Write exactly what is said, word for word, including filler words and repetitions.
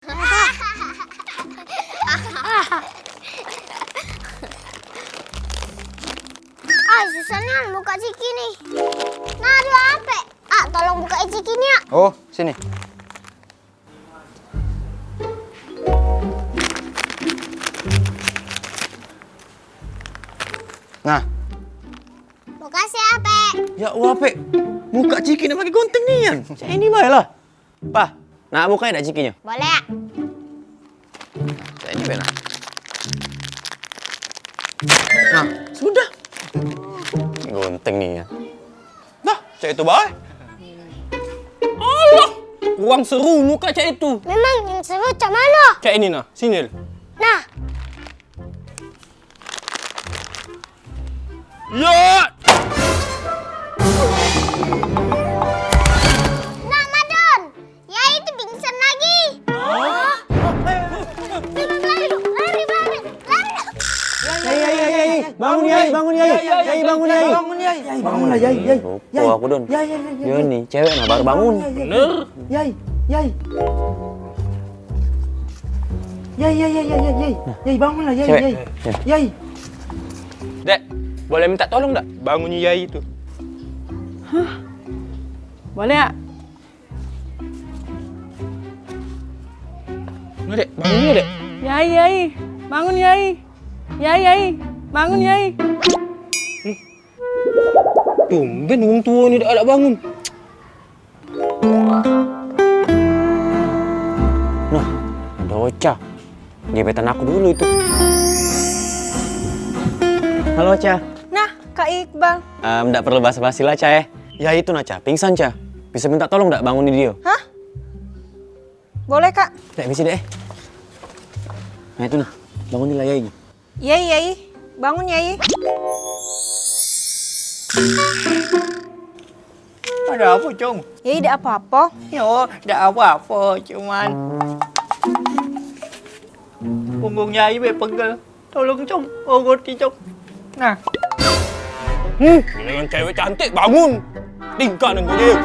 Ah, susah nian buka ciki ni. Nah, dua ape. Ah, tolong buka ciki ni, ah. Oh, sini. Nah. Makasih, Ape. Ya Allah, Ape. Buka ciki nak pakai gunting nian. Cak ini bae lah. Pah, nak buka dak cikinyo? Boleh. Cak ini bae nah. Nah, sudah. Gunting nian. Dah, cak itu bae. Allah, kurang seru muka cak itu. Memang yang seru cak mano? Cak ini nah, sini. Nah. Ya. Nak madon. Ya itu pingsan lagi. Lari, lari, lari, lari. Yai, yai, yai, yai, bangun, yai, bangun, yai. Yai, bangun, yai. Bangun, yai. Yai, bangunlah, yai, yai. Lupa aku, Don. Yai, yai, yai, yai. Yo ni, cewek nah baru bangun. Bener. Yai, yai. Yai, yai, yai, yai, yai. Yai, bangunlah, yai, cewek. Yai. Yai. Dek, boleh minta tolong dak bangun yai itu? Hah? Boleh, Ak. Nah, Dek, bangun yo, Dek. Yai, Yai, bangun, Yai. Yai, Yai, bangun, Yai. Tumben wong tuo ni dak, dak bangun. Nah, ado Ocha. Gebetan aku dulu itu. Halo, Cha. Nah, Kak Iqbal. Em, ndak perlu basa-basi lah, Cha, eh. Ya itu nah, Cha, pingsan, Cha. Bisa minta tolong ndak bangunin dio? Hah? Boleh, Kak. Dek, misi, Dek, eh. Nah, itu nah, bangunin lah, ya, ini. Yai, yai, bangun, yai. Ada apa, Cong? Yai, dak apa-apa. Yo, dak apa-apa, cuman punggung yai be pegel. Tolong, Cong, urut, Cong. Nah. Hmm, dengan cewek cantik bangun. Tingkah nengok dia.